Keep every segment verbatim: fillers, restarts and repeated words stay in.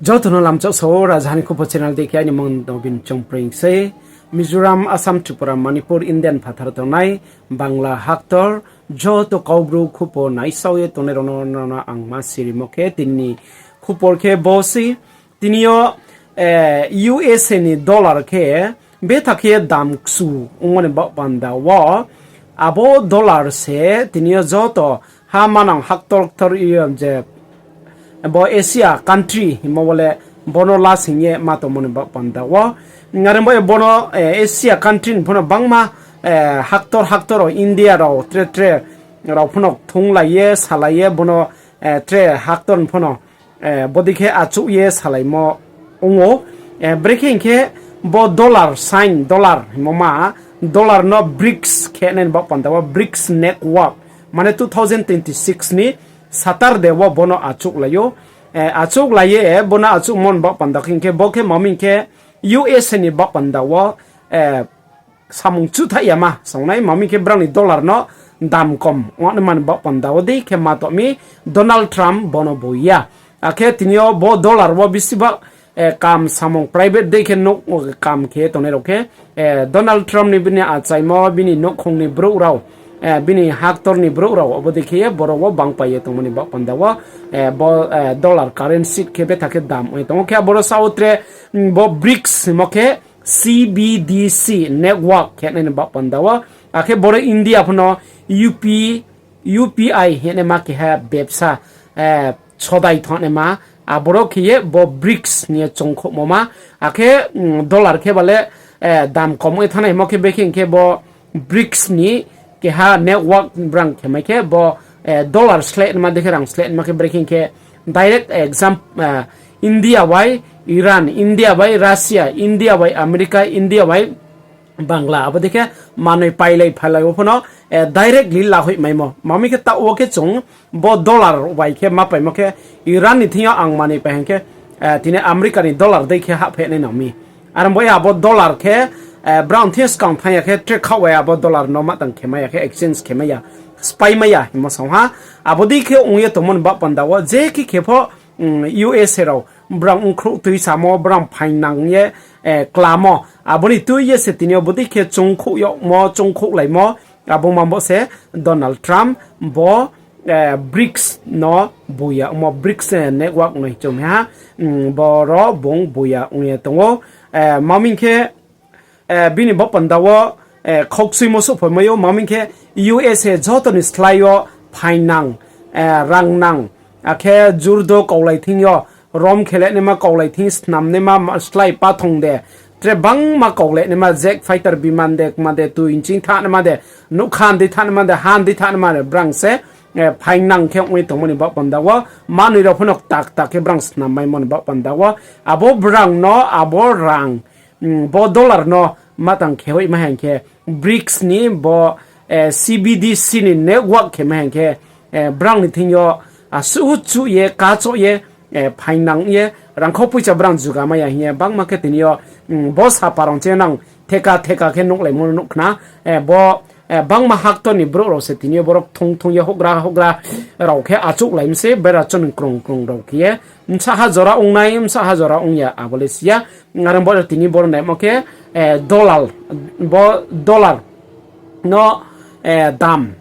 Joto no lamchak sao, Rajaha ni Khupo channel dei khe aini mung Nobin Chongpreng sei. Mizoram, Assam, Tripura, Manipur, India ni phathar tongnai Bangla haktor, joto Kaubru khupo naisao ye tongnai rao no, no, no ang ma sirimo khe, tini ni khupor khe bo sei, tini yo, eh, U S A ni dollar khe betha khe dam kchu ongmo ni baoh panda wo, abo dollar se tini yo joto ha manang haktor ktor ye je bo Asia country himo bo le bono lasing ye ma tongmo ni baoh panda wo. Are bo ye bono, eh, Asia country ni pho no bangma, eh, haktor haktor rao India rao tre tre rao pho no kthunglai ye, salai ye bono, eh, tre haktor ni pho no, eh, bodei khe achouh ye salaimo ong ou. Eh, brekhe hing khe bo dollar sign, dollar himo ma, dollar no BRICS khe nai ni baoh panda wo, BRICS network. Mane two thousand twenty-six ni Saturday wo bono achouhlai ou. Eh, achouhlai ye bono achouhmo ni baoh panda khe hing khe, bo khe ma mi hing khe U S A ni baoh panda wo, eh, samung chuthai yama sangnai, ma mi hing khe brao ni dollar no dam kom ong naima ni baoh panda wo dei khe ma tong mi Donald Trump bono boi ya. Akhe tini yo bo dollar wo bisi ba, eh, kam samung private dei khe nouh, kam khe tongnai rao khe, eh, Donald Trump ni bini achaimo, bini nouhkhong ni brouh rao, eh, bini haktor ni brouh rao, abo dei khe ye boro wo bangpai ye tongmo ni baoh panda wo, eh, bo, eh, dollar currency khe betha khe dam ong ye tong ou. Khe aboro sa wo tre, mm, bo BRICS himo khe C B D C network khe nai ni baoh panda wo. Akhe boro India pho no U P, U P I hing ye naima keha bebsa, eh, sodai thanng naima, aboro khe ye bo BRICS hing ye chungkhouhmo ma. Akhe, mm, dollar khe ba le, eh, dam kom ye thanng nai himo khe brekhe hing khe bo BRICS ni keha network brang khe mai khe bo, eh, dollar sleh naima dei khe rang sleh naima khe brekhe hing khe direct exam, eh, India bai Iran, India bai Russia, India bai America, India bai Bangla, abo dei khe manoi pailai phailai wo pho no, eh, directly lahoih maimo. Ma mi khe taoh wo khe chung bo dollar bai khe ma paimo khe Iran ni thing yo ang manoi pai hing khe, eh, tini America ni dollar dei khe hahpheh nai nang mi. Are bo ye abo dollar khe, eh, brao thing yo skang thanng ya khe tre khaoh bai abo dollar no ma tang khe mai ya khe exchange khe mai ya, spai mai ya hingmo sa ha. Abo dei khe ong ye tongmo ni baoh panda wo je khe khe pho, mm, U S A rao brao ongkhrouh tuisamo, brao phaingnang ye, eh, klamo. Abo ni tui ye se tini yo bodei khe chungkhouh yagmo, chungkhouhlaimo, abo ma bo se Donald Trump bo, eh, BRICS no boya ongmo, BRICS, eh, network no hing chung ha, mm, boro bung boya ong ye tong ou. Eh, ma mi khe, eh, bini baoh panda wo, eh, khokchuimo souhphai mai ou, ma mi khe U S A joto ni slái yo phaingnang, eh, rangnang, akhe jurdo kaulai thing yo, rom kheleh naima kaulai thing, snam naima ma-, slái pathong de, tre bangma kauleh naima jet fighter biman de, kma de, tui nching thanng naima de, nougkha ndei thanng naima de, ha ndei thanng naima de, brang se, eh, phaingnang khe ong ye tongmo ni baoh panda wo, manoi rao pho no kta kta khe brang snam maimo ni baoh panda wo, abo brang no, abo rang, mm, bo dollar no ma tang khe hoih ma hing khe, BRICS ni bo, eh, C B D C ni network khe ma hing khe, eh, brang ni thing yo, ah, suhu chuh ye, kachoh ye, eh, phaingnang ye, rangkhou poicha brang juga mai ya hing ye, bangma khe tini yo, mm, bo sapa rao che nang theka theka khe nuhlaimo nuh khna, eh, bo, eh, bangma haktor ni brouh rao se tini yo borok thung thung ye houhgra houhgra rao khe achouhlai mi se, bera chon krung krung rao khe ye, bsa ha jora ong nai, bsa ha jora ong ya, abo le si ya. Are bo tini boro naimo khe, eh, dollar, bo dollar no, eh, dam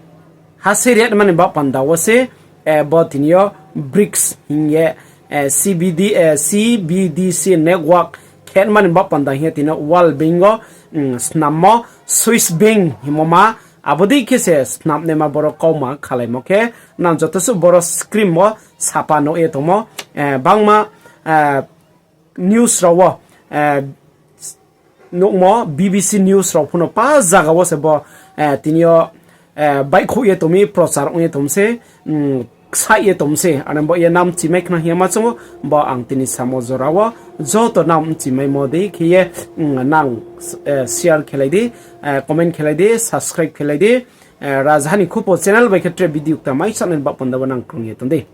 ha se ri naima ni baoh panda wo se, eh, bo tini yo BRICS hing ye, eh, C B D, eh, C B D C network khe naima ni baoh panda hing ye tini yo World Bank wo, mm, snammo, Swiss Bank hingmo ma, abo dei khe se snam naima boro kauma khalaimo khe, nang joto suh boro screen wo sapa nuh ye tongmo, eh, bangma, eh, news rao wo, eh, nuhmo, B B C news rao pho no pa zaga wo se bo, eh, tini yo, eh, baihkhouh ye tong mi, prochar ong ye tong se, mm, ksaih ye tong se, are bo ye nang mchimai khna hing ye ma choung ou, bo ang tini samo jora wo, joto nang mchimaimo dei khe ye, mm, nang, eh, share khelai di, eh, comment khelai di, subscribe khelai di, eh, Rajaha ni Khupo channel bai khe tre video kta mai sanai ni baoh panda wo nang krung ye tong di.